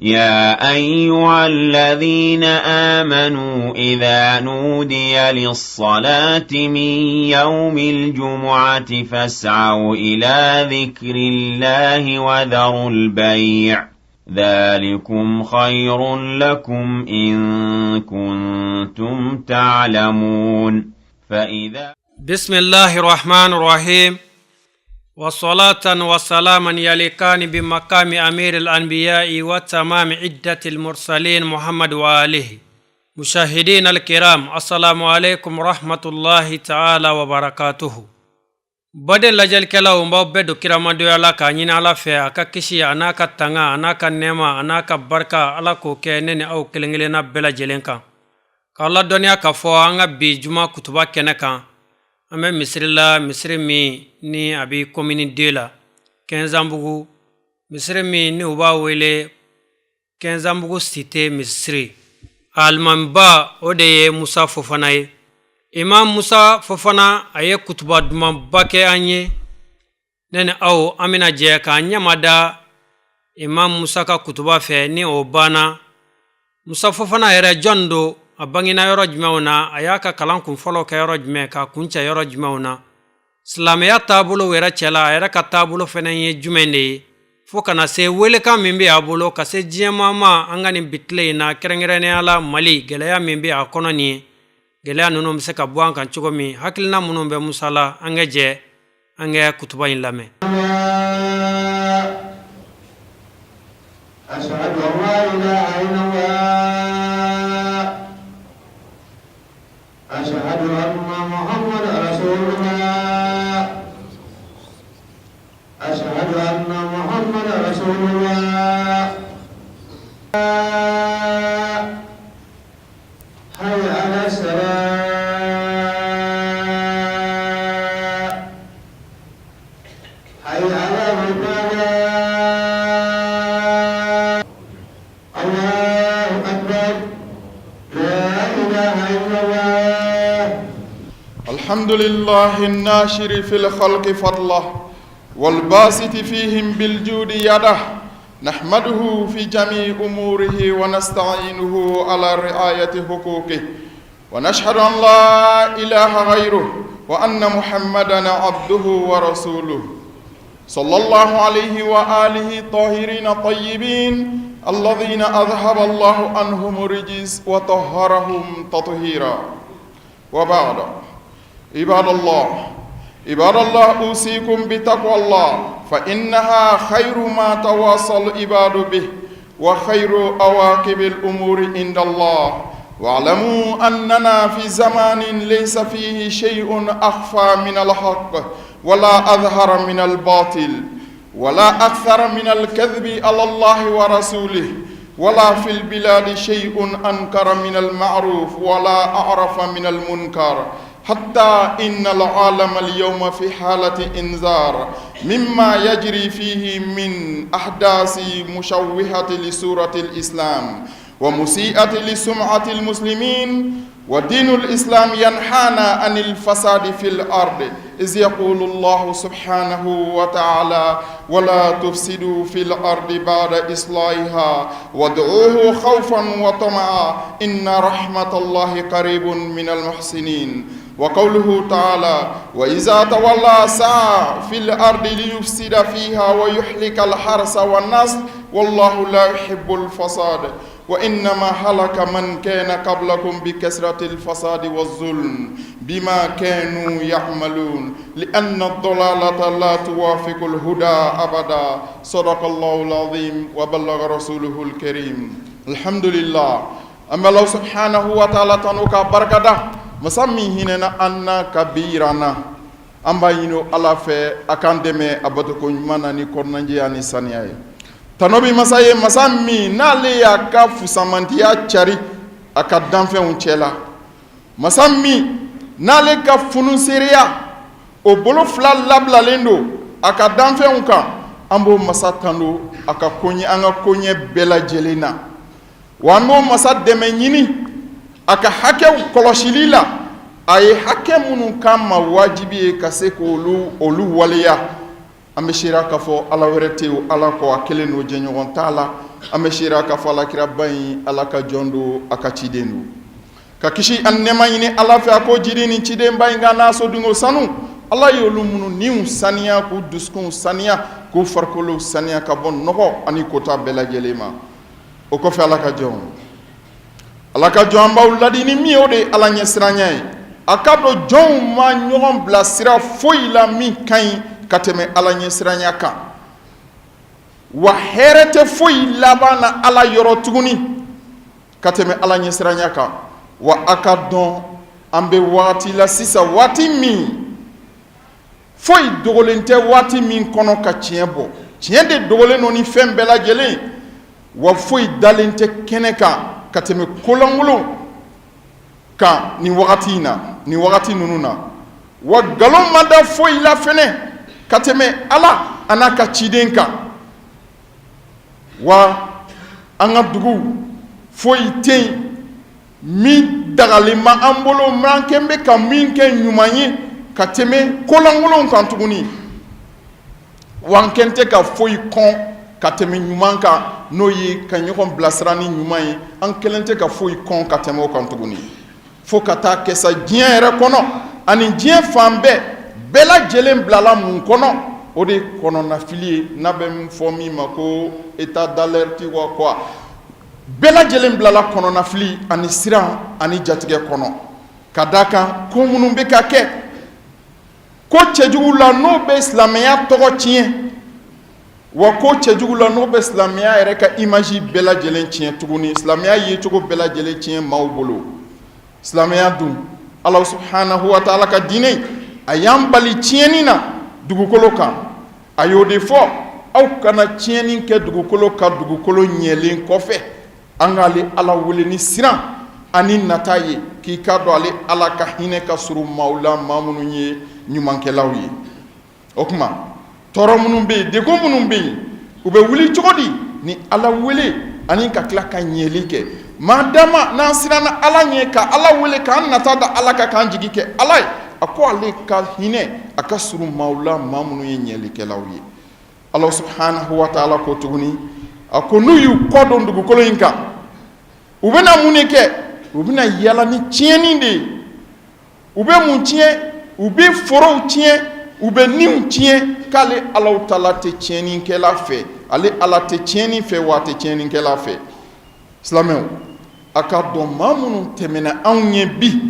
يا أيها الذين آمنوا إذا نودي للصلاة من يوم الجمعة فاسعوا إلى ذكر الله وذروا البيع ذلكم خير لكم إن كنتم تعلمون. فإذا بسم الله الرحمن الرحيم، وصلاة وسلاما يليقان بمقام أمير الأنبياء وتمام عدة المرسلين محمد وآله. مشاهدين الكرام، السلام عليكم ورحمة الله تعالى وبركاته. Baden lajɛlikɛlaw, n b'aw bɛɛ don kiramandoya la k'a ɲini Ala fɛ a ka kisi a n'a ka tanga a n'a ka nɛɛma a n'a ka barika, Ala k'o kɛ ne ni aw kelen kelenna bɛɛ lajɛlen kan. K'aw ladɔnniya k'a fɔ an ka bi juma kutuba kɛnɛ kan, an bɛ misiri la, misiri min ni a bɛ commune 2 la, Kɛnzanbugu, misiri min ni u b'a wele Kɛnzanbugu cité misiri. Alimamiba, o de ye Musa Fofana ye. Imam Musa Fofana, a ye kutuba dumanba kɛ an ye. Ne ni aw, an bɛna jɛ k'an ɲɛmada Imam Musa ka kutuba fɛ. Ni o banna, Musa Fofana yɛrɛ, jɔn don? A bangena yɔrɔ jumɛnw na? A y'a ka kalan kun fɔlɔ kɛ yɔrɔ jumɛn, k'a kun cɛ yɔrɔ jumɛnw na? Silamɛya taabolo yɛrɛ cɛla, a yɛrɛ ka taabolo fɛnɛ ye jumɛn de ye, fo kana se welekan min bɛ a bolo ka se diɲɛmaa ma an ka nin bi tile in na, kɛrɛnkɛrɛnnenya la Mali, gɛlɛya min bɛ a kɔnɔ nin ye, gɛlɛya ninnu bɛ se ka bɔ an kan cogo min, hakilina minnu bɛ Musa la? An ka jɛ an ka kutuba in lamɛn. أشهد أن لا إله إلا الله، أشهد أن محمدا رسول الله، أشهد أن محمدا رسول الله. حي على الصلاة، حي على الفلاح، الله أكبر، لا إله إلا الله. الحمد لله الناشر في الخلق فضله والباسط فيهم بالجود يده. نحمده في جميع أموره ونستعينه على رعاية حقوقه، ونشهد أن لا إله غيره وأن محمدا عبده ورسوله، صلى الله عليه وآله الطاهرين الطيبين الذين أذهب الله عنهم الرجس وطهرهم تطهيرا. وبعد، عباد الله، عباد الله، أوصيكم بتقوى الله، فإنها خير ما تواصى العباد به وخير عواقب الأمور عند الله. واعلموا أننا في زمان ليس فيه شيء أخفى من الحق ولا أظهر من الباطل ولا أكثر من الكذب على الله ورسوله، ولا في البلاد شيء أنكر من المعروف ولا أعرف من المنكر، حتى إن العالم اليوم في حالة إنذار مما يجري فيه من أحداث مشوهة لصورة الإسلام ومسيئة لسمعة المسلمين. ودين الإسلام ينهانا عن الفساد في الأرض، إذ يقول الله سبحانه وتعالى: ولا تفسدوا في الأرض بعد إصلاحها وادعوه خوفا وطمعا إن رحمة الله قريب من المحسنين. وقوله تعالى: وإذا تولى سعى في الأرض ليفسد فيها ويهلك الحرث والنسل والله لا يحب الفساد. وإنما هلك من كان قبلكم بكثرة الفساد والظلم بما كانوا يعملون، لأن الضلالة لا توافق الهدى أبدا. صدق الله العظيم وبلغ رسوله الكريم. الحمد لله. An bɛ Ala سبحانه وتعالى tanu ka barikada, masa min hinɛna an na ka bi yira an na. An b'a ɲini Ala fɛ a k'an dɛmɛ a batoko ɲuman na ni kɔnɔnajɛya ni saniya ye. Tano bi masa ye, masa min n'ale y'a ka fusamantiya cari a ka danfɛnw cɛ la, masa min n'ale ka funuseereya o bolo fila labilalen don a ka danfɛnw kan. An b'o masa tando a ka koɲɛ, an ka koɲɛ bɛɛ lajɛlen na. Wa an b'o masa dɛmɛ ɲini a ka hakɛw kɔlɔsili la, a ye hakɛ minnu k'an ma wajibi ye ka se k'olu olu waleya. An bɛ seereya k'a fɔ Ala wɛrɛ tɛ yen Ala kɔ, a kelen don, jɛɲɔgɔn t'a la. An bɛ seereya k'a fɔ alakiraba in, Ala ka jɔn don, a ka ciden don. Ka kisi ani nɛɛma ɲini Ala fɛ, a k'o jidi nin cidenba in kan n'a sodenko sanu. Ala ye olu minnu niw saniya, k'u dusukunw saniya, k'u farikolow saniya ka bɔ nɔgɔ ani kota bɛɛ lajɛlen ma. O kɔfɛ, Ala ka jɔn, Ala ka jɔn, an b'aw ladi ni min ye, o de ye Ala ɲɛsiranya ye. A k'a dɔn jɔnw ma ɲɔgɔn bilasira foyi la min ka ɲi ka tɛmɛ Ala ɲɛsiranya kan, wa hɛrɛ tɛ foyi laban na Ala yɔrɔ tuguni ka tɛmɛ Ala ɲɛsiranya kan. Wa a k'a dɔn an bɛ waati la sisan, waati min foyi dogolen tɛ, waati min kɔnɔ ka tiɲɛ bɔ, tiɲɛ de dogolen don ni fɛn bɛɛ lajɛlen, wa foyi dalen tɛ kɛnɛ kan ka tɛmɛ kolankolon kan nin wagati in na, nin wagati ninnu na. Wa nkalon ma da foyi la fɛnɛ ka tɛmɛ Ala a n'a ka ciden kan. Wa an ka dugu foyi tɛ yen min dagalen ma an bolo, an kɛn bɛ ka min kɛ ɲuman ye ka tɛmɛ kolankolonw kan tuguni. Wa an kɛn tɛ ka foyi kɔn ka tɛmɛ ɲuman kan, n'o ye ka ɲɔgɔn bilasira ni ɲuman ye. An kɛlen tɛ ka foyi kɔn ka tɛmɛ o kan tuguni, fo ka taa kɛ sa diɲɛ yɛrɛ kɔnɔ ani diɲɛ fan bɛɛ, bɛɛ lajɛlen bilala mun kɔnɔ? O de ye kɔnɔnafili ye, n'a bɛ min fɔ min ma ko état d'alerte wa quoi. Bɛɛ lajɛlen bilala kɔnɔnafili ani siran ani jatigɛ kɔnɔ, ka d'a kan ko minnu bɛ ka kɛ ko cɛjugu la, n'o bɛ silamɛya tɔgɔ tiɲɛ, wa ko cɛjugu la, n'o bɛ silamɛya yɛrɛ ka image bɛɛ lajɛlen tiɲɛ tuguni, silamɛya yecogo bɛɛ lajɛlen tiɲɛ maaw bolo. Silamɛya dun, Ala subhanahu wa taala ka diinɛ, a y'an bali tiɲɛni na dugukolo kan. A y'o de fɔ: aw kana tiɲɛni kɛ dugukolo kan dugukolo ɲɛlen kɔfɛ. An k'ale Ala wele ni siran ani nata ye, k'i k'a dɔn ale Ala ka hinɛ ka surun maaw la, maa minnu ye ɲumankɛlaw ye. O tuma tɔɔrɔ minnu bɛ yen, degun minnu bɛ yen, u bɛ wuli cogo di? Ni Ala wele ani ka tila ka ɲɛli kɛ. Maa dama n'an siranna Ala ɲɛ, ka Ala wele, k'an nata da Ala kan, k'an jigi kɛ Ala ye, a ko ale ka hinɛ a ka surun maaw la, maa minnu ye ɲɛlikɛlaw ye. Ala subhanahu wa taala ko tuguni, a ko n'u y'u kɔ don dugukolo in kan, u bɛna mun de kɛ? U bɛna yala ni tiɲɛni de ye. U bɛ mun tiɲɛ? U bɛ forow tiɲɛ, u bɛ niw tiɲɛ. K'ale Alahu taala tɛ tiɲɛnikɛla fɛ, ale Ala tɛ tiɲɛni fɛ, wa a tɛ tiɲɛnikɛla fɛ. Silamɛw, a k'a dɔn maa minnu tɛmɛna anw ɲɛ bi,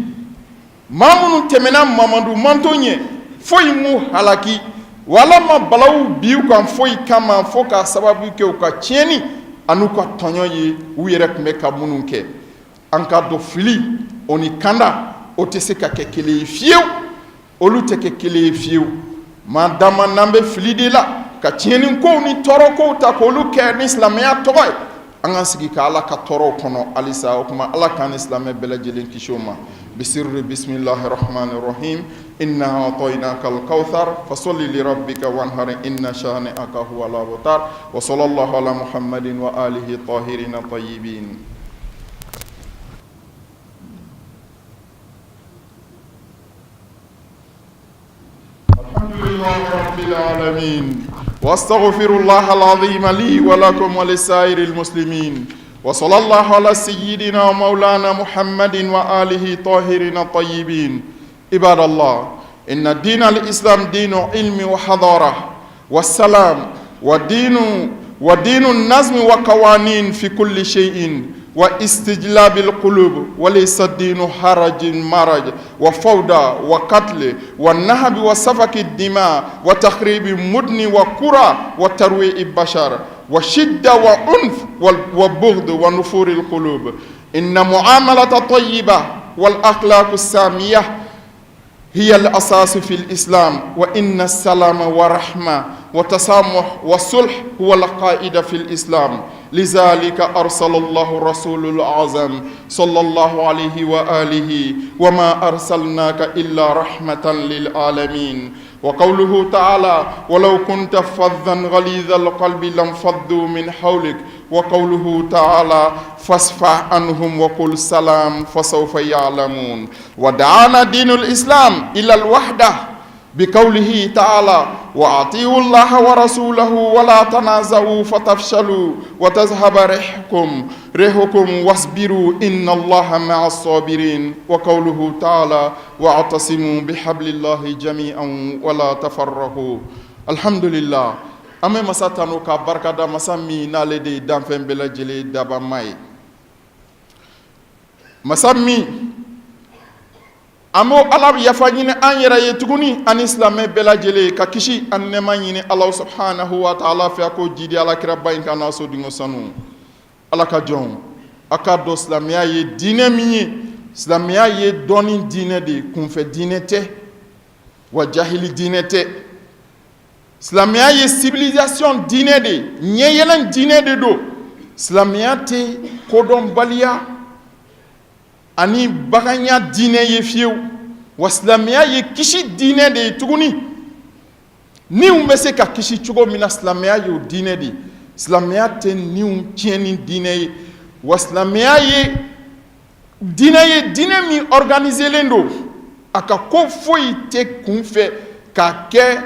maa minnu tɛmɛna Mamadu mantɔn ɲɛ, foyi m'u halaki, wala ma balawu bin u kan foyi kama, fo k'a sababu kɛ u ka tiɲɛni an'u ka tɔɲɔ ye, u yɛrɛ tun bɛ ka minnu kɛ. An k'a dɔn fili o ni kanda, o tɛ se ka kɛ kelen ye fiyewu, olu tɛ kɛ kelen ye fiyewu. Maa dama n'an bɛ fili de la ka tiɲɛni kow ni tɔɔrɔ kow ta k'olu kɛ ni silamɛya tɔgɔ ye, an ka sigi ka Ala ka tɔɔrɔw kɔnɔ halisa. O tuma Ala k'an ni silamɛ bɛɛ lajɛlen kisi o ma. Bisirri bisimilahi rahmani rahim inna a'tainaka al-kawthar fasalli li rabbika wanhar inna shani'aka huwa al-abtar wa sallallahu ala muhammadin wa alihi tahirina tayyibin. العالمين واستغفر الله العظيم لي ولكم ولسائر المسلمين وصلى الله على سيدنا ومولانا محمد وآله طاهرين الطيبين. عباد الله، إن دين الإسلام دين علم وحضارة والسلام ودين النظم وقوانين في كل شيء واستجلاب القلوب، وليس الدين هرج مرج وفوضى وقتل والنهب وسفك الدماء وتخريب مدن وقرى وترويع البشر وشدة وعنف وبغض ونفور القلوب. إن معاملة طيبة والأخلاق السامية هي الأساس في الإسلام، وإن السلام ورحمة وتسامح والصلح هو القائد في الإسلام. لذلك أرسل الله الرسول الأعظم صلى الله عليه وآله، وما أرسلناك إلا رحمة للعالمين. وقوله تعالى: ولو كنت فظا غليظ القلب لانفضوا من حولك. وقوله تعالى: فاصفح عنهم وقل سلام فسوف يعلمون. ودعانا دين الإسلام إلى الوحدة بقوله تعالى: Wa atiiwu llaaha wa rasuulahu wa laa tanaaza'uu fatafshaluu wa tazhaba riihukum wasbiruu inna llaaha ma'a as-saabiriin. Wa qawluhu ta'aalaa wa'tasimuu bihablillaahi jamii'an wa laa tafarraquu. Alhamdulillaah, an bɛ masa tanu ka barika da, masa min n'ale de ye danfɛn bɛɛ lajɛlen dabama ye, masa min an b'o Ala yafa ɲini an yɛrɛ ye tuguni ani silamɛ bɛɛ lajɛlen, ka kisi ani nɛɛma ɲini Ala subhanahu wa ta'ala fɛ, a k'o jidi Ala kiraba in kan n'a sodenw sanu. Ala ka jɔn, a k'a dɔn silamɛya ye diinɛ min ye, silamɛya ye dɔnni diinɛ de ye, kunfɛ diinɛ tɛ, wa jahili diinɛ tɛ. Silamɛya ye civilisation diinɛ de ye, ɲɛyɛlɛn diinɛ de don. Silamɛya tɛ kodɔnbaliya ani baganya diinɛ ye fiyewu, wa silamɛya ye kisi diinɛ de ye tuguni. Niw bɛ se ka kisi cogo min na, silamɛya y'o diinɛ de ye. Silamɛya tɛ niw tiɲɛni diinɛ ye, wa silamɛya ye diinɛ ye, diinɛ min organiselen don, a ka ko foyi tɛ kunfɛ k'a kɛ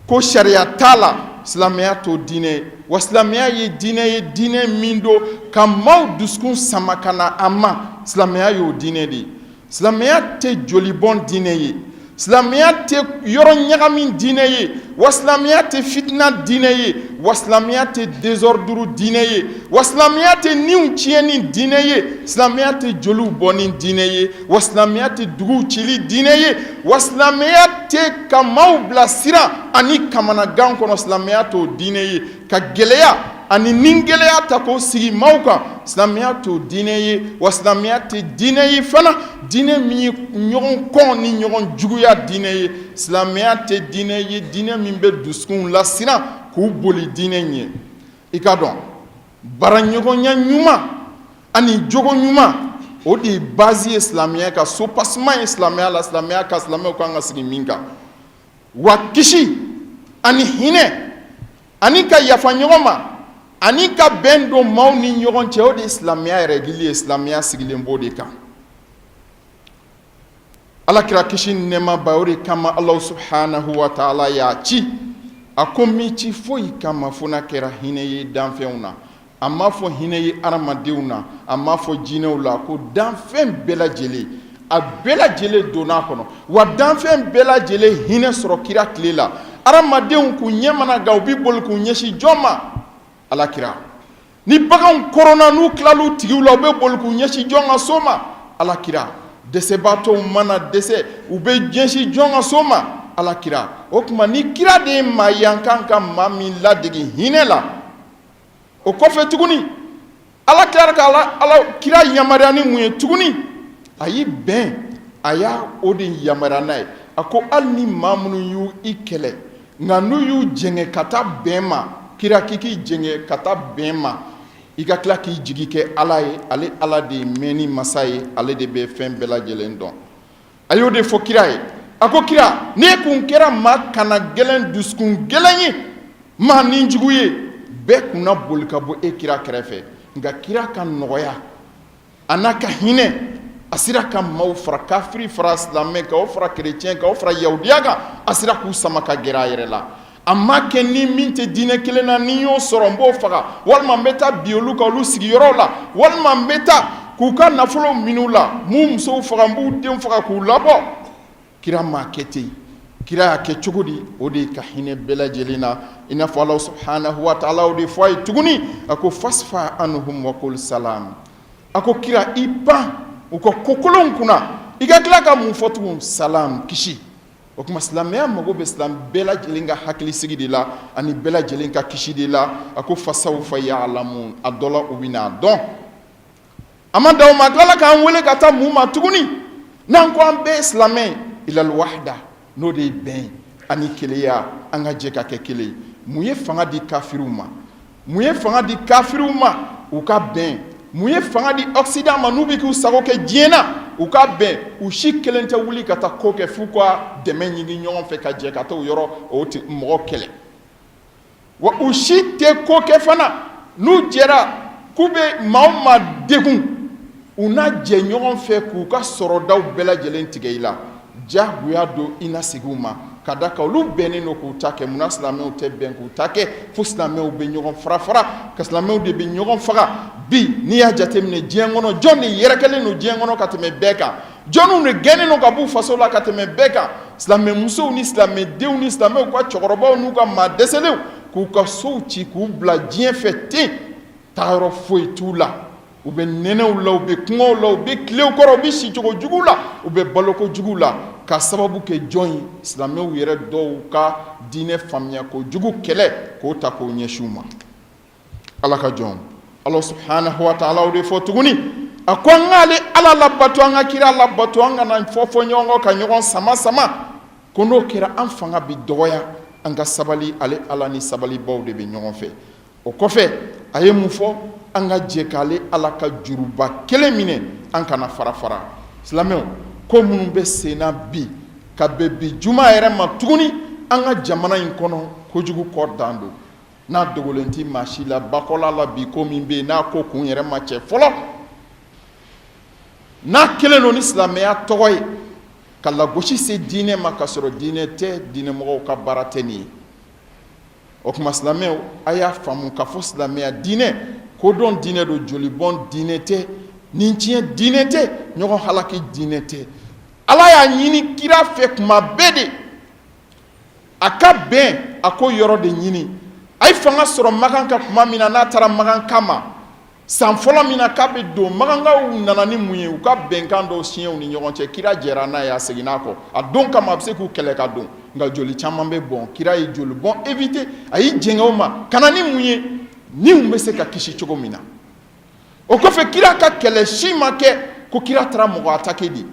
ko sariya t'a la. Silamɛya t'o diinɛ ye. Wa silamɛya ye diinɛ ye, diinɛ min don ka maaw dusukun sama ka na a ma, silamɛya y'o diinɛ de ye. Silamɛya tɛ jolibɔn diinɛ ye, silamɛya tɛ yɔrɔ ɲagami diinɛ ye, wa silamɛya tɛ fitina diinɛ ye, wa silamɛya tɛ désordre diinɛ ye, wa silamɛya tɛ niw tiɲɛni diinɛ ye, silamɛya tɛ joliw bɔnni diinɛ ye, wa silamɛya tɛ duguw cili diinɛ ye, wa silamɛya tɛ ka maaw bila siran ani kamanagan kɔnɔ, silamɛya t'o diinɛ ye. Ka gɛlɛya ani ni gɛlɛya ta k'o sigi maaw kan, silamɛya t'o diinɛ ye. Wa silamɛya tɛ diinɛ ye fana, diinɛ min ye ɲɔgɔn kɔn ni ɲɔgɔn juguya diinɛ ye. Silamɛya tɛ diinɛ ye, diinɛ min bɛ dusukunw lasiran k'u boli diinɛ ɲɛ. I k'a dɔn, baaraɲɔgɔnya ɲuman ani jogo ɲuman, o de ye base ye silamɛya ka, soubassement ye silamɛya la, silamɛya ka, silamɛw kan ka sigi min kan. Wa kisi ani hinɛ ani ka yafa ɲɔgɔn ma ani ka bɛn don maaw ni ɲɔgɔn cɛ, o de ye silamɛya yɛrɛ gili ye. Silamɛya sigilen b'o de kan. Ala kira kisi ni nɛɛma b'a ye, o de kama Alahu subhanahu wa taala y'a ci. A ko n m'i ci foyi kama fo n'a kɛra hinɛ ye danfɛnw na. A m'a fɔ hinɛ ye hadamadenw na, a m'a fɔ jinɛw la, ko danfɛn bɛɛ lajɛlen, a bɛɛ lajɛlen donna a kɔnɔ. Wa danfɛn bɛɛ lajɛlen hinɛ sɔrɔ kira tile la. Hadamadenw k'u ɲɛ mana gan, u bɛ boli k'u ɲɛsin jɔn ma? Ala kira. Ni baganw koronna, n'u tilal'u tigiw la, u bɛ boli k'u ɲɛsin jɔn ka so ma? Ala kira. Dɛsɛbaatɔw mana dɛsɛ, u bɛ ɲɛsin jɔn ka so ma? Ala kira. O tuma ni kira de ye maa ye an kan ka maa min ladege hinɛ la, o kɔfɛ tuguni Ala tilara ka ala kira yamaruya ni mun ye tuguni? A y'i bɛn, a y'a o de yamaruya n'a ye. A ko hali ni maa minnu y'u i kɛlɛ, nka n'u y'u jɛngɛ ka taa bɛn ma, kira k'i k'i jɛngɛ ka taa bɛn ma, i ka tila k'i jigi kɛ Ala ye. Ale Ala de ye mɛnni masa ye, ale de bɛ fɛn bɛɛ lajɛlen dɔn. A y'o de fɔ kira ye. A ko kira, n'e kun kɛra maa kana gɛlɛn, dusukun gɛlɛn ye, maa nijugu ye, bɛɛ kun na boli ka bɔ e kira kɛrɛfɛ. Nka kira ka nɔgɔya a n'a ka hinɛ, a sera ka maaw fara kafiri, fara silamɛ kan, o fara kerecɛn kan, o fara yahudiya kan, a sera k'u sama ka gɛrɛ a yɛrɛ la. A ma kɛ ni min tɛ diinɛ kelen na, ni n y'o sɔrɔ n b'o faga, walima n bɛ taa bin olu kan olu sigiyɔrɔw la, walima n bɛ taa k'u ka nafolo minɛ u la, n b'u musow faga, n b'u denw faga k'u labɔ. Kira m'a kɛ ten. Kira y'a kɛ cogo di? O de ye ka hinɛ bɛɛ lajɛlen na, i n'a fɔ Alahu subahanahu wa taala o de fɔ a ye tuguni, a ko fasfa anhum wa kul salam. A ko kira, i pan u ka kokolonw kunna, i ka tila ka mun fɔ tugun? Salam, kisi. O tuma silamɛya mago bɛ silamɛ bɛɛ lajɛlen ka hakilisigi de la ani bɛɛ lajɛlen ka kisi de la. A ko fasawfa ya'lamun, a dɔ la u bɛna a dɔn. A ma dan o ma, a tilala k'an wele ka taa mun ma tuguni? N'an ko an bɛɛ ye silamɛ ye, ilal wahda, n'o de ye bɛn ani kelenya, an ka jɛ ka kɛ kelen ye. Mun ye fanga di kafiriw ma? Mun ye fanga di kafiriw ma u ka bɛn? Mun ye fanga di Occident ma n'u bɛ k'u sago kɛ diɲɛ na u ka bɛn? U si kelen tɛ wuli ka taa ko kɛ f'u ka dɛmɛ ɲini ɲɔgɔn fɛ ka jɛ ka taa o yɔrɔ o mɔgɔ kɛlɛ. Wa u si tɛ ko kɛ fana n'u jɛra k'u bɛ maa o maa degun, u na jɛ ɲɔgɔn fɛ k'u ka sɔrɔdaw bɛɛ lajɛlen tigɛ i la. Diyagoya don i na segin u ma. Ka da kan olu bɛnnen don k'u ta kɛ, munna silamɛw tɛ bɛn k'u ta kɛ? Fo silamɛw bɛ ɲɔgɔn fara fara, ka silamɛw de bɛ ɲɔgɔn faga. Bi n'i y'a jateminɛ diɲɛ kɔnɔ, jɔn de yɛrɛkɛlen don diɲɛ kɔnɔ ka tɛmɛ bɛɛ kan? Jɔnniw de gɛnnen don ka b'u faso la ka tɛmɛ bɛɛ kan? Silamɛmusow ni silamɛdenw ni silamɛw ka cɛkɔrɔbaw n'u ka maa dɛsɛlenw, k'u ka sow ci k'u bila diɲɛ fɛ ten, taayɔrɔ foyi t'u la. U bɛ nɛnɛw la, u bɛ kɔngɔw la, u bɛ tilew kɔrɔ, u bɛ sicogo jugu la, u bɛ baloko jugu la, ka sababu kɛ jɔn ye? Silamɛw yɛrɛ dɔw ka diinɛ faamuya ko jugu kɛlɛ k'o ta k'o ɲɛsin u ma. Ala ka jɔn, Ala subhanahu wa taala o de fɔ tuguni, a ko an k'ale Ala labato, an ka kira labato, an kana fɔ fɔ ɲɔgɔn kɔ, ka ɲɔgɔn sama sama, ko n'o kɛra an fanga bɛ dɔgɔya. An ka sabali, ale Ala ni sabalibaw de bɛ ɲɔgɔn fɛ. O kɔfɛ a ye mun fɔ? An ka jɛ k'ale Ala ka juruba kelen minɛ, an kana fara fara. Silamɛw, ko minnu bɛ senna bi ka bɛn bi juma yɛrɛ ma tuguni an ka jamana in kɔnɔ, kojugu kɔ dan don. N'a dogolen tɛ maa si la, bakɔla la bi ko min bɛ yen, n'a ko kun yɛrɛ ma cɛ fɔlɔ, n'a kɛlen don ni silamɛya tɔgɔ ye ka lagosi se diinɛ ma, ka sɔrɔ diinɛ tɛ, diinɛmɔgɔw ka baara tɛ nin ye. O tuma silamɛw, a y'a faamu k'a fɔ silamɛya diinɛ kodɔn diinɛ don, jolibɔn diinɛ tɛ, ni tiɲɛ diinɛ tɛ, ɲɔgɔn halaki diinɛ tɛ. Ala y'a ɲini kira fɛ tuma bɛɛ de a ka bɛn, a ko yɔrɔ de ɲini. A ye fanga sɔrɔ Makan kan tuma min na, n'a taara Makan kama san fɔlɔ min na k'a bɛ don, Makankaw nana ni mun ye? U ka bɛnkan dɔw siɲɛ u ni ɲɔgɔn cɛ. Kira jɛra n'a ye, a seginna a kɔ. A don kama a bɛ se k'u kɛlɛ ka don, nka joli caman bɛ bɔn. Kira ye joli bɔn éviter, a y'i jɛngɛ o ma ka na ni mun ye? Niw bɛ se ka kisi cogo min na. O kɔfɛ kira ka kɛlɛ si ma kɛ ko kira taara mɔgɔ attaquer de.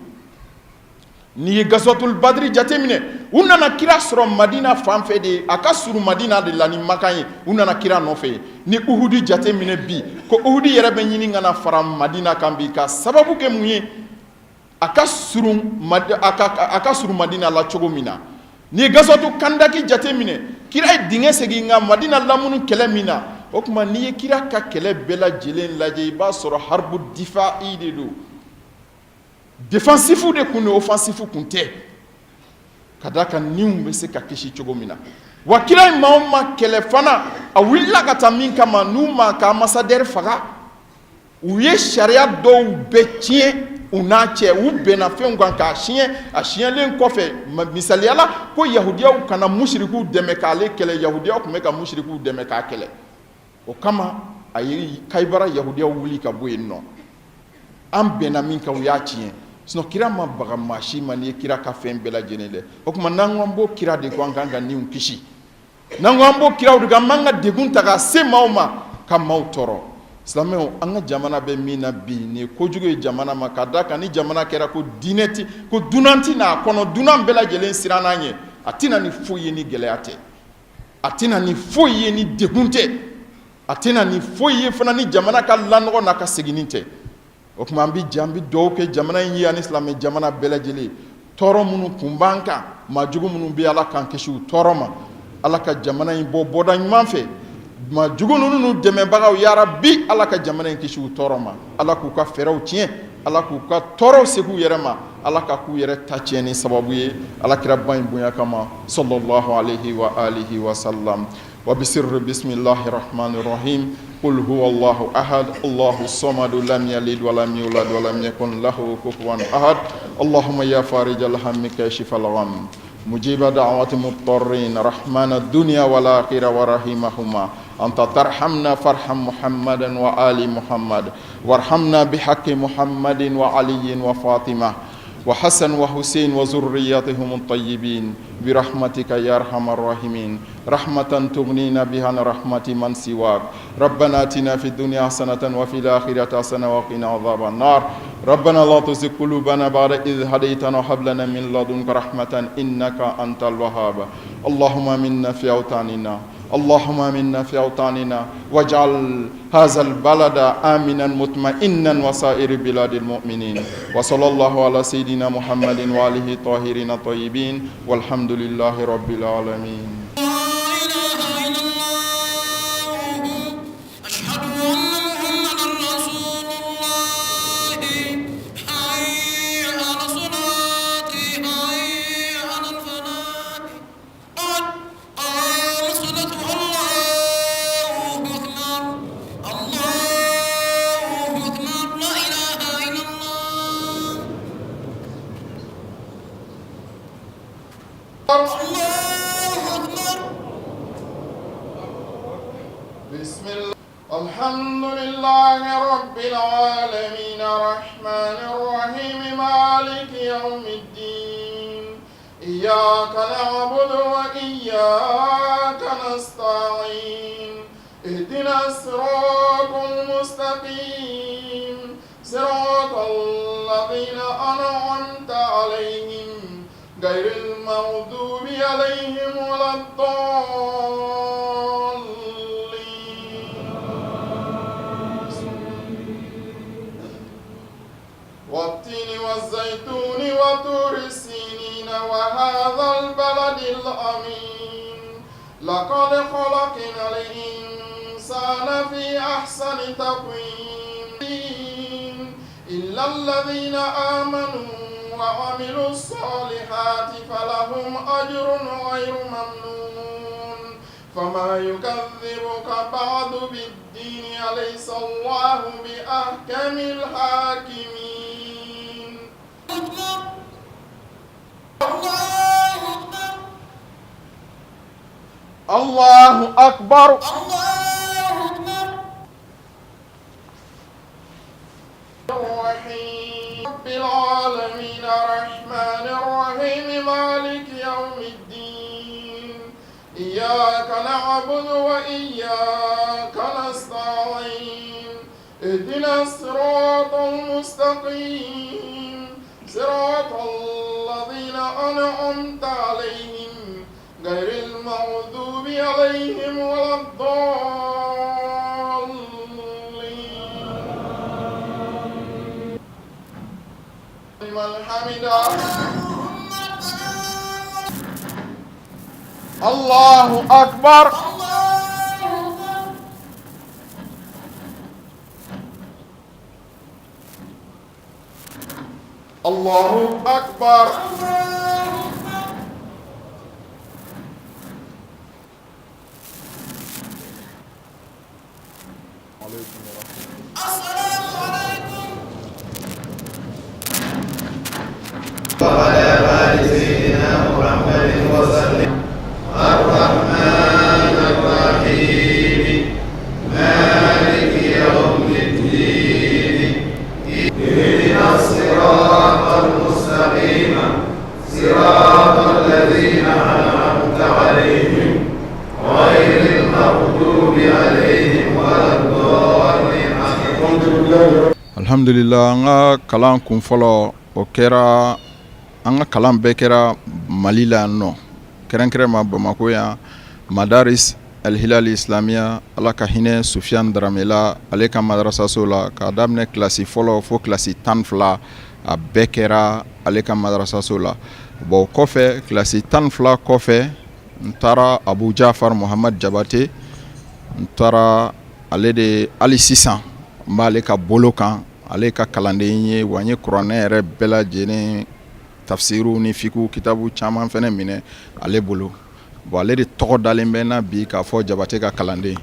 N'i ye gazatul badiri jateminɛ, u nana kira sɔrɔ madina fan fɛ de, a ka surun madina de la ni makan ye, u nana kira nɔfɛ. Ni uhudi jateminɛ bi, ko uhudi yɛrɛ bɛ ɲini ka na fara madina kan bi, ka sababu kɛ mun ye? A ka surun a ka surun madina la cogo min na. N'i ye gazatu kandaki jateminɛ, kira ye dingɛ sen nka madina lamunu kɛlɛ min na. O tuma n'i ye kira ka kɛlɛ bɛɛ lajɛlen lajɛ, i b'a sɔrɔ harbu difa'i de don, défensif de kun don, offensif kun tɛ, ka d'a kan niw bɛ se ka kisi cogo min na. Wa kira ye maa o maa kɛlɛ fana, a wulila ka taa min kama, n'u ma ka ambassadeur faga, u ye sariya dɔw bɛɛ tiɲɛ u n'a cɛ, u bɛnna fɛnw kan k'a siɲɛ. A siɲɛlen kɔfɛ, misaliya la, ko yahudiyaw kana musirikiw dɛmɛ k'ale kɛlɛ, yahudiyaw tun bɛ ka musirikiw dɛmɛ k'a kɛlɛ. O kama a ye kayibara yahudiyaw wuli ka bɔ yen nɔ. An bɛnna min kan, u y'a tiɲɛ. Sinon kira ma baga maa si ma. N'i ye kira ka fɛn bɛɛ lajɛlen lajɛ, o tuma n'an ko an b'o kira de kɔ, an kan ka niw kisi. N'an ko an b'o kiraw de kɔ, an man ka degun ta ka se maaw ma, ka maaw tɔɔrɔ. Silamɛw, an ka jamana bɛ min na bi, nin ye kojugu ye jamana ma, ka d'a kan ni jamana kɛra ko diinɛ tɛ, ko dunan tɛ n'a kɔnɔ, dunan bɛɛ lajɛlen siran an ɲɛ, a tɛ na ni foyi ye ni gɛlɛya tɛ, a tɛ na ni foyi ye ni degun tɛ, a tɛ na ni foyi ye fana ni jamana ka lanɔgɔ n'a ka seginni tɛ. O tuma an bɛ jɛ, an bɛ dugawu kɛ jamana in ye ani silamɛ jamana bɛɛ lajɛlen. Tɔɔrɔ minnu kun b'an kan, maa jugu minnu bɛ, Ala k'an kisi u tɔɔrɔ ma. Ala ka jamana in bɔ bɔda ɲuman fɛ. Maa jugu ninnu n'u dɛmɛbagaw, yarabi Ala ka jamana in kisi u tɔɔrɔ ma. Ala k'u ka fɛɛrɛw tiɲɛ, Ala k'u ka tɔɔrɔw segin u yɛrɛ ma, Ala ka k'u yɛrɛ ta tiɲɛni sababu ye, Ala kiraba in bonya kama, sallallahu alaihi wa alihi wa sallam. Wa bisirri bismillahi rahmani rahim qul huwa Allahu ahad Allahu samad lam yalid wa lam yulad wa lam yakun lahu kufuwan ahad. Allahumma ya farijal hammi kashifal gham mujiba da'wati mudtarrin rahmana dunya wal akhirah wa rahimahuma anta tarhamna farham Muhammadan wa ali Muhammad warhamna bihaqqi Muhammadin wa aliyin wa Fatima wa Hasan wa Hussein wa zurriyatihim at-tayyibin bi rahmatika ya arhamar rahimin rahmatan tughnina biha an rahmati man siwak. Rabbana atina fid dunya hasanatan wa fil akhirati hasanatan wa qina adhaban nar. Rabbana la tuzigh qulubana ba'da idh hadaytana wa hab lana min ladunka rahmatan innaka antal wahhab. Allahumma minna fi awtanina, Allahumma minna fi awtanina waj'al hadha al-balada aminan mutma'innan wa sa'iri biladil mu'minin. Wa sallallahu ala sayyidina Muhammadin wa alihi tahirin tayyibin walhamdulillahi rabbil alamin. الحمد لله رب العالمين الرحمن الرحيم مالك يوم الدين إياك نعبد وإياك نستعين اهدنا الصراط المستقيم صراط الذين أنعمت عليهم غير المغضوب عليهم ولا الضالين والتين والزيتون وطور سينين وهذا البلد الأمين لقد خلقنا الإنسان في أحسن تقويم إلا الذين آمنوا وعملوا الصالحات فلهم أجر غير ممنون فما يكذبك بعد بالدين أليس الله بأحكم الحاكمين الله أكبر الرحيم رب العالمين الرحمن الرحيم مالك يوم الدين إياك نعبد وإياك نستعين اهدنا الصراط المستقيم صراط الذين أنعمت عليهم غير المغضوب عليهم ولا الضالين لمن حمده الله أكبر الله أكبر Alhamdulillah an ka kalan kun fɔlɔ o kɛra an ka kalan bɛɛ kɛra Mali la yan nɔ kɛrɛnkɛrɛn ma Bamakɔ yan Madaris Alhilal Islamiya Ala ka hinɛ Sufiyan Darame la ale ka madarasaso la k'a daminɛ kilasi fɔlɔ fo kilasi 12 a bɛɛ kɛra ale ka madarasaso la bon o kɔfɛ kilasi 12 kɔfɛ n taara Abu Jafar Muhamad Jabate n taara ale de hali sisan n b'ale ka bolo kan ale ka kalanden ye wa n ye kuranɛ yɛrɛ bɛɛ lajɛlen tafsiriw ni fiku kitabu caman fana minɛ ale bolo bon ale de tɔgɔ dalen bɛ n na bi k'a fɔ Jabate ka kalanden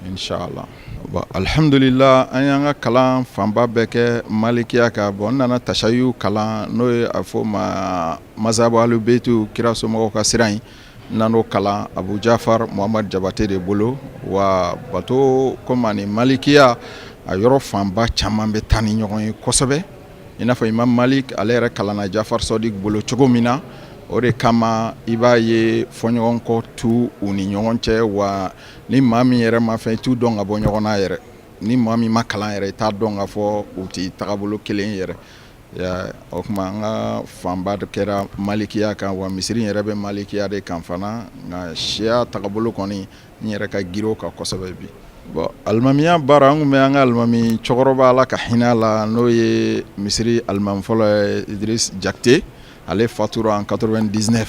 inshallah bon alhamdulillah an y'an ka kalan fanba bɛɛ kɛ malikiya kan bon n nana tasayu kalan n'o ye a fɔ ma mazabu alubetu kira somɔgɔw ka sira in n nan'o kalan Abu Jafar Muhamad Jabate de bolo wa bato komi ani malikiya a yɔrɔ fanba caman bɛ taa ni ɲɔgɔn ye kosɛbɛ i n'a fɔ Imam Malik ale yɛrɛ kalanna Jafar Sɔdik bolo cogo min na o de kama i b'a ye fɔɲɔgɔnkɔ t'u u ni ɲɔgɔn cɛ wa ni maa min yɛrɛ ma fɛn i t'u dɔn ka bɔ ɲɔgɔn na yɛrɛ ni maa min ma kalan yɛrɛ i t'a dɔn ka fɔ u tɛ tagabolo kelen yɛrɛ o tuma an ka fanba kɛra malikiya kan wa misiri yɛrɛ bɛ malikiya de kan fana nka siya tagabolo kɔni n yɛrɛ ka girin o kan kosɛbɛ bi bon alimamiya baara an tun bɛ an ka alimami cɛkɔrɔba Ala ka hinɛ a la n'o ye misiri alimami fɔlɔ ye Idris Jakite ale fatura en 99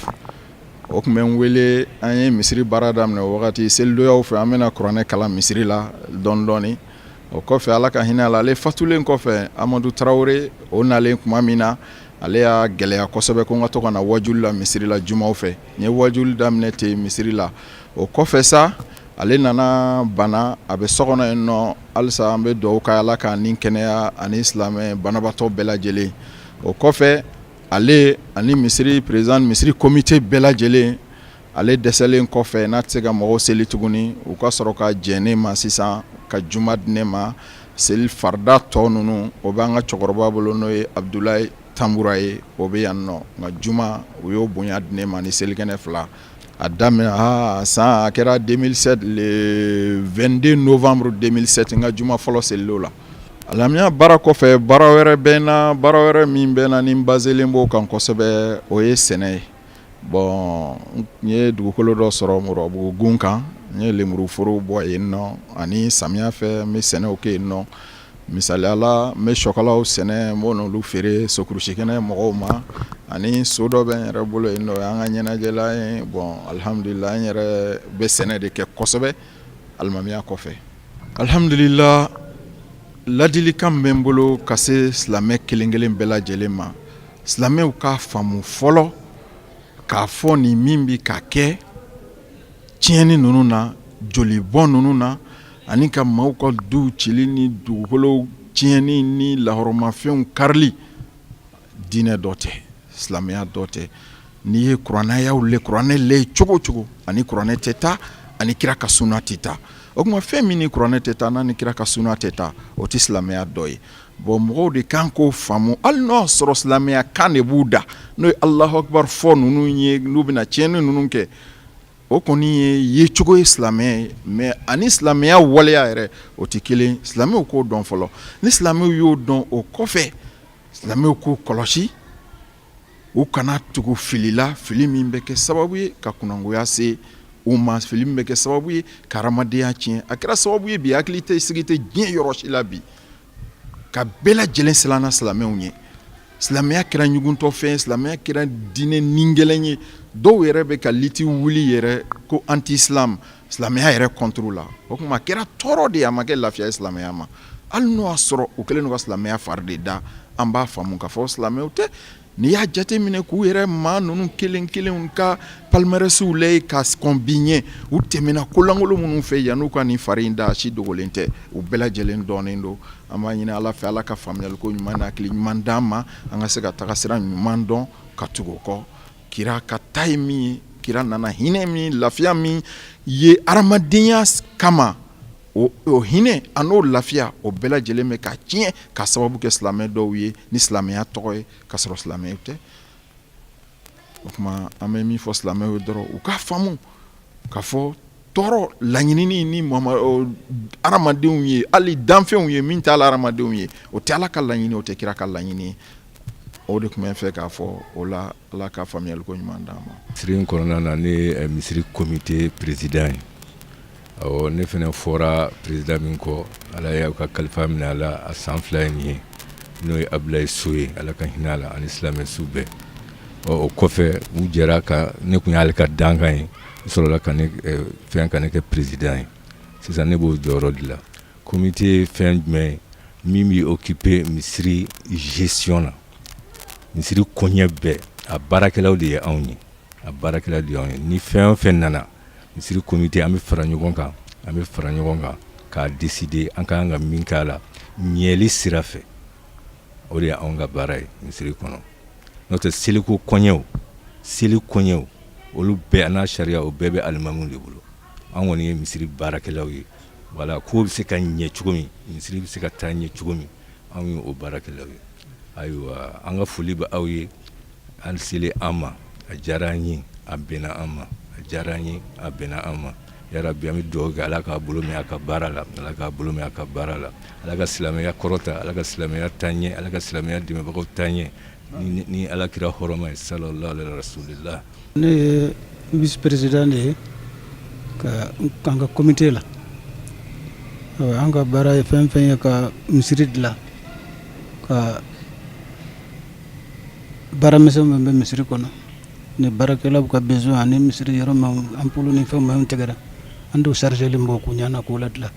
o tun bɛ n wele an ye misiri baara daminɛ o wagati selidonyaw fɛ an bɛna kuranɛ kalan misiri la dɔɔni dɔɔni o kɔfɛ Ala ka hinɛ a la ale fatulen kɔfɛ Amadu Tarawele o nalen tuma min na ale y'a gɛlɛya kosɛbɛ ko n ka to ka na wajuli la misiri la jumaw fɛ n ye wajuli daminɛ ten misiri la o kɔfɛ sa ale nana bana a bɛ so kɔnɔ yen nɔ halisa an bɛ dugawu kɛ Ala k'a ni kɛnɛya ani silamɛ banabaatɔ bɛɛ lajɛlen o kɔfɛ ale ani misiri président misiri comité bɛɛ lajɛlen Ale dɛsɛlen kɔfɛ, n'a tɛ se ka mɔgɔw seli tuguni, u ka sɔrɔ ka jɛn ne ma sisan ka juma di ne ma. Seli farida tɔ ninnu, o bɛ an ka cɛkɔrɔba bolo, n'o ye Abudulayi Tanbura ye, o bɛ yan nɔ. Nka juma, u y'o bonya di ne ma ni selikɛnɛ fila. A daminɛ san, a kɛra 2007, le 22 novembre 2007, n ka juma fɔlɔ selil'o la. Alimamiya baara kɔfɛ, baara wɛrɛ bɛ n na. Baara wɛrɛ min bɛ n na ni n baselen b'o kan kosɛbɛ, o ye sɛnɛ ye. Bon, n ye dugukolo dɔ sɔrɔ Moribabugu gun kan, n ye lemuruforo bɔ yen nɔ, ani samiya fɛ n bɛ sɛnɛw kɛ yen nɔ. Misaliya la, n bɛ sɔkalaw sɛnɛ, n b'o n'olu feere sokurusikɛnɛ mɔgɔw ma, ani so dɔ bɛ n yɛrɛ bolo yen nɔ, o y'an ka ɲɛnajɛlan ye. Bon, alihamudulila, n yɛrɛ bɛ sɛnɛ de kɛ kosɛbɛ alimamiya kɔfɛ. Alihamudulila, ladilikan bɛ n bolo ka se silamɛ kelen kelen bɛɛ lajɛlen ma. Silamɛw k'a faamu fɔlɔ k'a fɔ nin min bɛ ka kɛ, tiɲɛni ninnu na, jolibɔn ninnu na, ani ka maaw ka duw cili ni dugukolo tiɲɛni ni lahɔrɔmafɛnw karili, diinɛ dɔ tɛ, silamɛya dɔ tɛ. N'i ye kuranɛyaw le, kuranɛ le cogo cogo, ani kuranɛ tɛ taa, ani kira ka suna tɛ taa. O tuma, fɛn min ni kuranɛ tɛ taa, n'a ni kira ka suna tɛ taa, o tɛ silamɛya dɔ ye. Bon, mɔgɔw de kan k'o faamu, hali n'o y'a sɔrɔ silamɛya kan de b'u da, n'o ye Alahu akibaru fɔ ninnu ye, n'u bɛna tiɲɛni ninnu kɛ. O kɔni ye yecogo ye silamɛ ye, mais ani silamɛya waleya yɛrɛ, o tɛ kelen. Silamɛw k'o dɔn fɔlɔ. Ni silamɛw y'o dɔn, o kɔfɛ silamɛw k'u kɔlɔsi, u kana tugu fili la, fili min bɛ kɛ sababu ye ka kunangoya se u ma, fili min bɛ kɛ sababu ye ka hadamadenya tiɲɛ. A kɛra sababu ye bi, hakili tɛ sigi tɛ diɲɛ yɔrɔ si la bi, ka bɛɛ lajɛlen siranna silamɛw ɲɛ. Silamɛya kɛra ɲuguntɔfɛn, silamɛya kɛra diinɛ ni gɛlɛn ye. Dɔw yɛrɛ bɛ ka lutte wuli yɛrɛ ko anti-islam, silamɛya yɛrɛ contre la. O tuma, a kɛra tɔɔrɔ de ye, a ma kɛ lafiya ye silamɛya ma. Hali n'o y'a sɔrɔ u kɛlen don ka silamɛya fari de da, an b'a faamu k'a fɔ silamɛw tɛ. N'i y'a jate minɛ k'u yɛrɛ maa ninnu kelen kelen ka palmarèsw lajɛ ka kɔn bi ɲɛ, u tɛmɛna kolankolon minnu fɛ yan n'u ka nin fari in da, si dogolen tɛ, u bɛɛ lajɛlen dɔnnen don. An b'a ɲini Ala fɛ, Ala ka faamuyaliko ɲuman hakili ɲuman d'an ma, an ka se ka taga sira ɲuman dɔn ka tugu o kɔ. Kira ka ta ye min ye, kira nana hinɛ min, lafiya min ye hadamadenya kama, o hinɛ a n'o lafiya, o bɛɛ lajɛlen bɛ ka tiɲɛ ka sababu kɛ silamɛ dɔw ye ni silamɛya tɔgɔ ye, ka sɔrɔ silamɛw tɛ. O tuma, an bɛ min fɔ silamɛw ye dɔrɔn, u k'a faamu ka fɔ tɔɔrɔ laɲinini ni hadamadenw ye, hali danfɛnw ye, min t'a la hadamadenw ye, o tɛ Ala ka laɲini, o tɛ kira ka laɲini ye. O de tun bɛ fɛ k'a fɔ o la. Ala ka faamuyaliko ɲuman d'an ma. Misiri in kɔnɔna na, ne ye misiri comité président ye. Awɔ, ne fana fɔra président min kɔ, Ala y'aw ka kalifa minɛ a la, a san 2 ye nin ye, n'o ye Abulayi So ye, Ala ka hinɛ a la ani silamɛ su bɛɛ. Ɔ, o kɔfɛ, u jɛra ka ne tun y'ale ka dankan ye, u sɔrɔla ka ne fɛn ka ne kɛ président ye. Sisan ne b'o jɔyɔrɔ de la. Comité ye fɛn jumɛn ye? Min b'i occuper misiri gestion na, misiri koɲɛ bɛɛ, a baarakɛlaw de ye anw ye, a baarakɛlaw de ye anw ye. Ni fɛn o fɛn nana misiri comité, an bɛ fara ɲɔgɔn kan, an bɛ fara ɲɔgɔn kan k'a décider an ka kan ka min k'a la ɲɛli sira fɛ. O de ye anw ka baara ye misiri kɔnɔ. N'o tɛ, seliko kɔɲɛw, seli kɔɲɛw, olu bɛɛ a n'a sariya, o bɛɛ bɛ alimamuw de bolo. An kɔni ye misiri baarakɛlaw ye. Wala ko bɛ se ka ɲɛ cogo min, misiri bɛ se ka taa ɲɛ cogo min, anw ye o baarakɛlaw ye. Ayiwa, an ka foli bɛ aw ye. An selen an ma, a diyara an ye, a bɛnna an ma, a diyara an ye, a bɛnna an ma. Yarabi, an bɛ dugawu kɛ, Ala k'a bolo mɛn a ka baara la, Ala k'a bolo mɛn a ka baara la, Ala ka silamɛya kɔrɔta, Ala ka silamɛya taa ɲɛ, Ala ka silamɛya dɛmɛbagaw taa ɲɛ ni Ala kira hɔrɔma ye, sallallahu alaihi rasulillah. Ne ye vice président de ye ka an ka comité la. An ka baara ye fɛn fɛn ye, ka misiri dilan, ka baaramisɛn min bɛ misiri kɔnɔ ni baarakɛlaw ka besoin, ani misiri yɔrɔ min ampoule ni fɛn minnu tigɛra, an d'o chargé bɔ k'u ɲɛna k'o ladilan.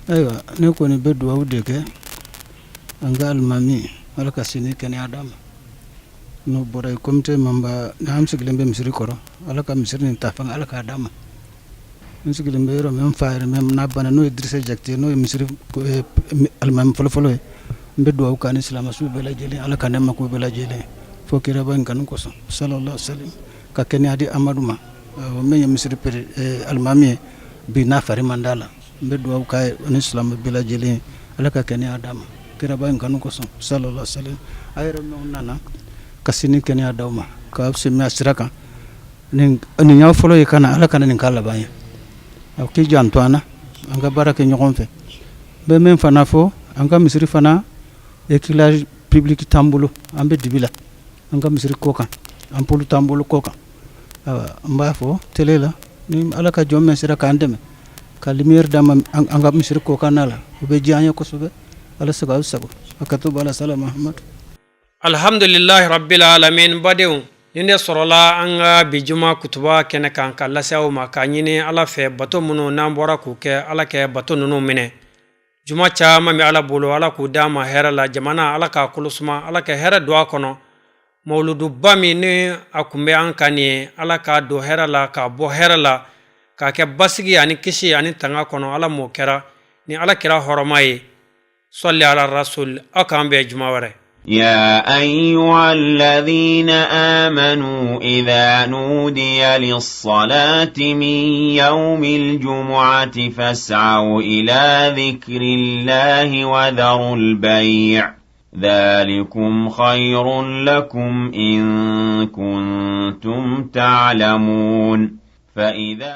Ayiwa, ne kɔni bɛ dugawu de kɛ an ka alimami, Ala ka sini kɛnɛya d'a ma. N'o bɔra yen, comité membre n'an sigilen bɛ misiri kɔrɔ, Ala ka misiri nin ta fanga, Ala k'a d'a ma. N sigilen bɛ yɔrɔ min, n fa yɛrɛ min n'a banna, n'o ye Dirisa Jakite, n'o ye misiri alimami fɔlɔfɔlɔ ye, n bɛ dugawu k'a ni silamɛsu bɛɛ lajɛlen, Ala ka nɛɛma k'u bɛɛ lajɛlen. Fo kiraba in kanu kosɔn, sallallahu alaihi wasallam, ka kɛnɛya di Amadu ma, min ye misiri alimami ye bi, n'a fari man d'a la. N bɛ dugawu k'a ye ni silamɛ bɛɛ lajɛlen, Ala ka kɛnɛya d'a ma kiraba in kanu kosɔn, sallallahu alaihi wasallam. A yɛrɛ minnu nana ka sini kɛnɛya d'aw ma, k'aw semiya sira kan, nin y'aw fɔlɔ ye ka na, Ala kana nin k'a laban ye. Aw k'i janto an na, an ka baara kɛ ɲɔgɔn fɛ. N bɛ min fana fɔ, an ka misiri fana, éclairage public t'an bolo, an bɛ dibi la an ka misiri kɔ kan, ampoule t'an bolo kɔ kan. N b'a fɔ télé la, ni Ala ka jɔn min sera k'an dɛmɛ ka lumière d'an ma an ka misiri kɔ kan la, o bɛ diya an ye kosɛbɛ. Ala sago aw sago, a ka to bala sala Mahamadu. Alhamdulilahi rabbil alamin. Badenw, ni ne sɔrɔla an ka bi juma kutuba kɛnɛ kan ka lase aw ma, k'a ɲini Ala fɛ, bato minnu n'an bɔra k'u kɛ, Ala kɛ bato ninnu minɛ. Juma caman bɛ Ala bolo, Ala k'u d'an ma hɛrɛ la. Jamana, Ala k'a kolo suma, Ala ka hɛrɛ don a kɔnɔ. Mawuluduba min ni a kun bɛ an kan nin ye, Ala k'a don hɛrɛ la, k'a bɔ hɛrɛ la, k'a kɛ basigi ani kisi ani tanga kɔnɔ. Ala m'o kɛra ni Ala kira hɔrɔma ye. Sɔli ala rasul. Aw k'an bɛn juma wɛrɛ. يا أيها الذين آمنوا إذا نودي للصلاة من يوم الجمعة فاسعوا إلى ذكر الله وذروا البيع ذلكم خير لكم إن كنتم تعلمون. فإذا